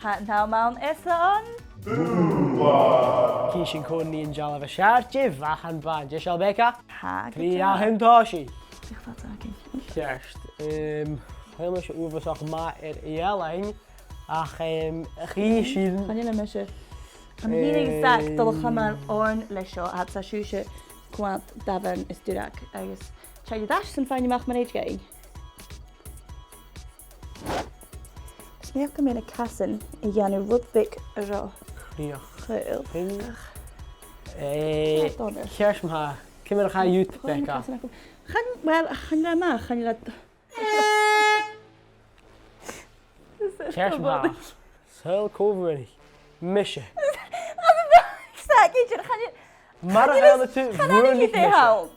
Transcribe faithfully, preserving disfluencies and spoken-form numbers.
Tha an t-àm ann is ann. Chì sinn cò nì an dealbh as fheàrr de Mhac an Bhain. Dè seo, Becca? Tha, gu dearbh. Trì, a h-aon, tòisich. Dè chluinneas sinn? Ceart. Em, chan eil mise uabhasach math air ealain, ach, em, chì sinn. Chan eil mise. Tha mi fhìn agus Zach a' dol a chumail oirnn leis seo, agus tha sibhse a' coimhead dà bhean is duilleag, agus tha iad air ais 's an fhaighinn a-mach mar a thèid dhuinn. Is mi a' smaoineachadh gum bi na casan a' dèanamh rud beag ro... Crìoch. Chaol. Pin. Ach. Eh, ceart ma-thà. Ciamar a chaidh dhut, Becca? Chan, well, chan eil e math, chan eil e... Ceart ma-thà. Saoil cò bhuannaich? Mise. Zach, idir, chan eil... Mar a shaoileadh tu, bhuannaich mise.